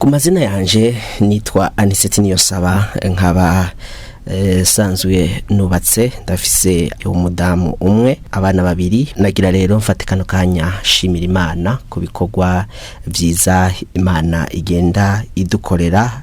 Ku mazina yanje nitwa Aniseti Niyonsaba, nkaba sanzwe nubatse, ndafise umudamu umwe, abana babiri. Nagira rero mfate kano kanya shimira Imana ku bikorwa vyiza Imana igenda idukorera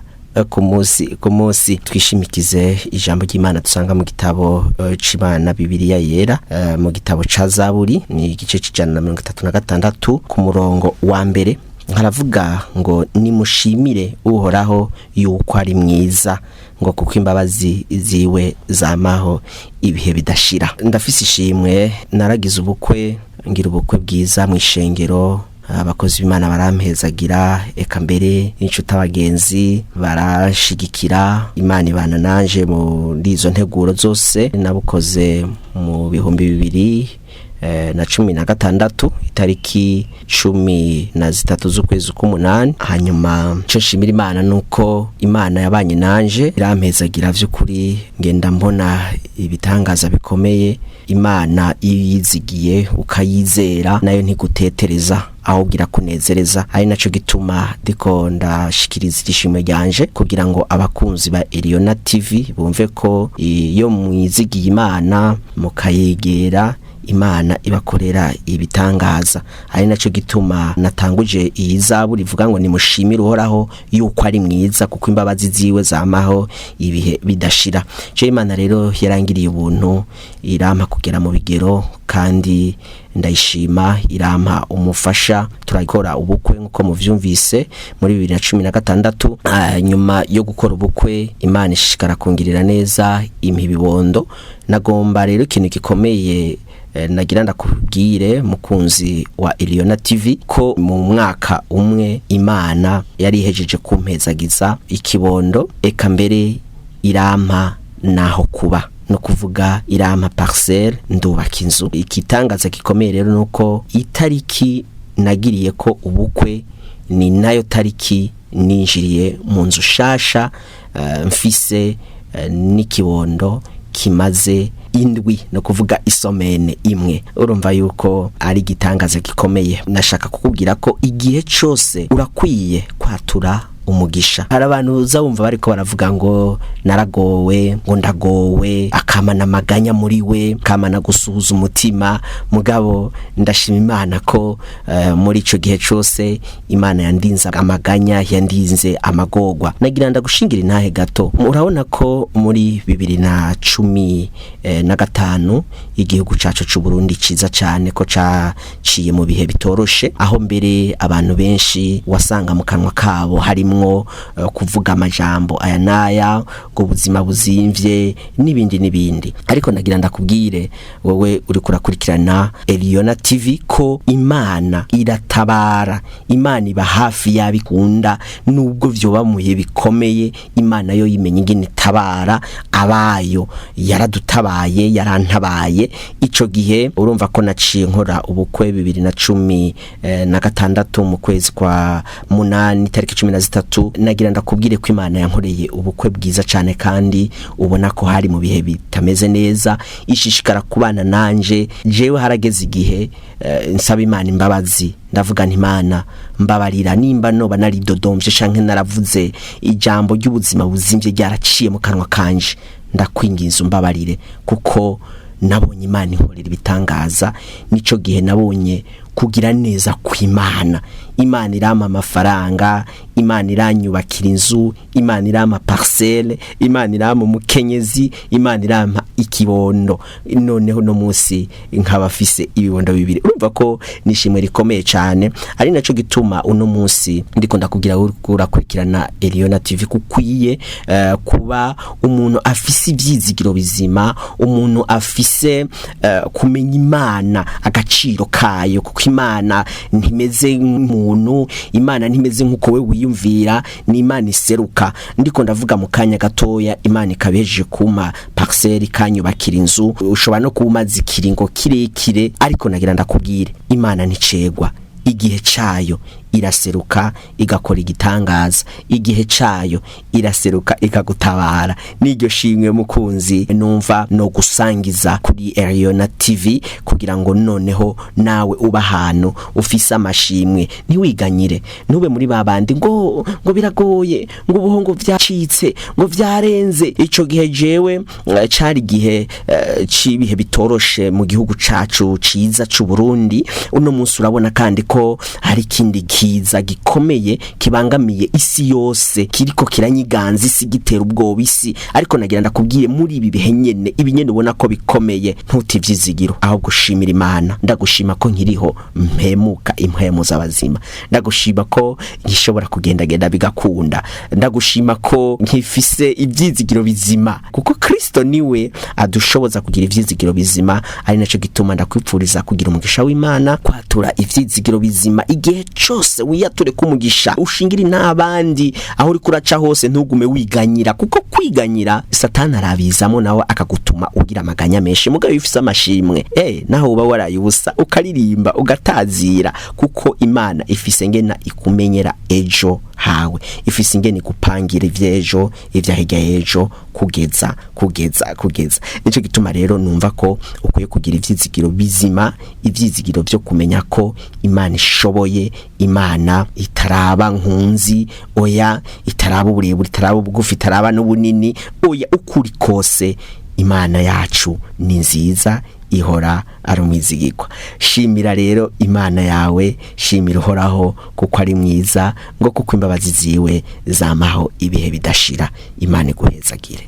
ku munsi ku munsi. Twishimikize ijambo ry'Imana dusanga mu gitabo c'Imana, Bibiliya Yera, mu gitabo ca Zaburi, ni igice c'136 ku murongo wa mbere. Haravuga ngo: "Nimushimire Uhoraho yuko ari mwiza," ngo kuko imbabazi ziwe zamaho ibihe bidashira. Ndafise ishimwe, naragize ubukwe, ngira ubukwe bwiza mu ishengero, abakozi b'Imana barampezagira, eka mbere n'inshuti abagenzi barashigikira. Imana ibana nanje muri izo nteguro zose. Nabukoze mu 2016, itariki 13 z'ukwezi k'umunani. Hanyuma icyo nshimira Imana nuko Imana yabanye nanje, irampezagira vy'ukuri, ngenda mbona ibitangaza bikomeye. Imana iyo uyizigiye ukayizera, nayo ntigutetereza, ahubwo irakunezereza. Ari naco gituma ndiko ndashikiriza ishimwe ryanje kugira ngo abakunzi ba Eliona TV bumve ko iyo mwizigiye Imana, mukayegera, Imana ibakorera ibitangaza. Ari naco gituma natanguje iyi zaburi ivuga ngo: "Nimushimire Uhoraho yuko ari mwiza, kuko imbabazi ziwe zamaho ibihe bidashira." Cyo Imana rero yarangiriye ubuntu, irampa kugera mu bigero, kandi ndayishima. Irampa umufasha, turakora ubukwe nkuko muvyumvise muri 2016. Nyuma yo gukora ubukwe, Imana ishishikara kungirira neza, impa ibibondo. Nagomba rero ikintu gikomeye nagira ndakubwire, mukunzi wa Eliona TV, ko mu mwaka umwe Imana yari ihejeje kumpezagiza ikibondo, eka mbere irampa naho kuba, no kuvuga irampa parcelle, ndubaka inzu. Ikitangaza gikomeye rero nuko itariki nagiriye ko ubukwe ni nayo tariki ninjiriye mu nzu shasha, mfise n'ikibondo kimaze indwi, no kuvuga isomene imwe. Urumva yuko ari igitangaza gikomeye. Nashaka kukubwira ko igihe cose urakwiye kwatura umugisha. Hari abantu uza wumva bariko baravuga ngo naragowe, ngo ndagowe, akamana amaganya muri we, akamana gusuhuza umutima. Mugabo ndashima Imana ko muri ico gihe cose Imana yandinze amaganya, yandinze amagorwa. Nagira ndagushingira intahe gato. Urabona ko muri 2015 igihugu cacu c'u Burundi ciza cane ko caciye mu bihe bitoroshe, aho mbere abantu benshi wasanga mu kanwa kabo harimwo kuvuga amajambo aya naya, ngo ubuzima buzimvye n'ibindi n'ibindi. Ariko nagira ndakubwire wowe uri kurakurikirana Eliona TV ko Imana iratabara, Imana iba hafi y'abikunda. Nubwo vyoba mu bihe bikomeye, Imana yo yimenya ingene itabara abayo. Yaradutabaye, yarantabaye ico gihe. Urumva ko naciye nkora ubukwe 2016 mu kwezi kwa munani, tariki 13. Nagira ndakubwire ko Imana yankoreye ubukwe bwiza cyane, kandi ubona ko hari mu bihe bitameze neza, ishishikara kubana nanje. Jewe harageze igihe nsaba Imana imbabazi, ndavuga nti: "Imana, mbabarira nimba noba naridodomvye canke naravuze ijambo ry'ubuzima buzimvye ryaraciye mu kanwa kanje, ndakwinginze umbabarire," kuko nabonye Imana inkorera ibitangaza. Nico gihe nabonye kugira neza kw'Imana. Imana irampa amafaranga, Imana iranyubakira inzu, Imana irampa parcelle, Imana irampa umukenyezi, Imana irampa ikibondo. Noneho no munsi nkaba afise ibibondo bibiri. Urumva ko nishimwe rikomeye cyane. Ari naco gituma uno munsi ndiko ndakubwira, urakurikirana Eliona TV, kukwiye kuba umuntu afise ivyizigiro bizima, umuntu afise kumenya Imana, agaciro kayo, kuko Imana ntimeze nk'umuntu, Imana ntimeze nk'uko we wiyumvira, ni Imana iseruka. Ndiko ndavuga mu kanya gatoya, Imana ikabejeje kuma parcelle, ikanyubakira inzu. Ushobora no kuba umaze ikiringo kirekire, ariko nagira ndakubwire, Imana nticegwa, igihe cayo Iraseruka igakora igitangaza, igihe cayo iraseruka ikagutabara. N'iryo shimwe, mukunzi, numva no gusangiza kuri Eriona TV, kugira ngo noneho nawe uba ahantu ufise amashimwe. Ntiwiganyire, ntube muri babandi ngo biragoye, ngo ubuho ngo vyacitse, ngo vyarenze. Ico gihe jewe cari igihe c'ibihe bitoroshe mu gihugu cacu ciza c'u Burundi. Uno munsi urabona kandi ko hari ikindi kiza gikomeye kibangamiye isi yose, kiriko kiranyiganza isi, gitera ubwoba isi. Ariko nagira ndakubwiye, muri ibi bihe nyene, ibi nyene ubona ko bikomeye, ntuti ivyizigiro, ahubwo ushimira Imana. Ndagushima ko nkiriho, mpemuka impwemu z'abazima. Ndagushima ko nkishobora kugendagenda bigakunda. Ndagushima ko nkifise ivyizigiro bizima, kuko Kristo niwe adushoboza kugira ivyizigiro bizima. Ari naco gituma ndakwipfuriza kugira umugisha w'Imana, kwatura ivyizigiro bizima igihe cose, wiyature kumugisha, ushingire n'abandi aho uri kuraca hose. Ntugume wiganyira, kuko kwiganyira Satani arabizamo, nawe akagutuma ugira amaganya menshi. Mugabo iyo ufise amashimwe, naho uba waraye ubusa, ukaririmba, ugatazira, kuko Imana ifise ngena ikumenyera ejo hawe, ifise ingene igupangira ivy'ejo, ivya hirya y'ejo, kugeza kugeza kugeza. Nico gituma rero numva ko ukwiye kugira ivyizigiro bizima, ivyizigiro vyo kumenya ko Imana ishoboye. Imana itaraba nkunzi, oya, itaraba uburebure, itaraba ubugufi, itaraba n'ubunini, oya, ukuri kose Imana yacu ni nziza, ihora ari umwizigirwa. Shimira rero Imana yawe, shimira Uhoraho kuko ari mwiza, ngo kuko imbabazi ziwe zamaho ibihe bidashira. Imana iguhezagire.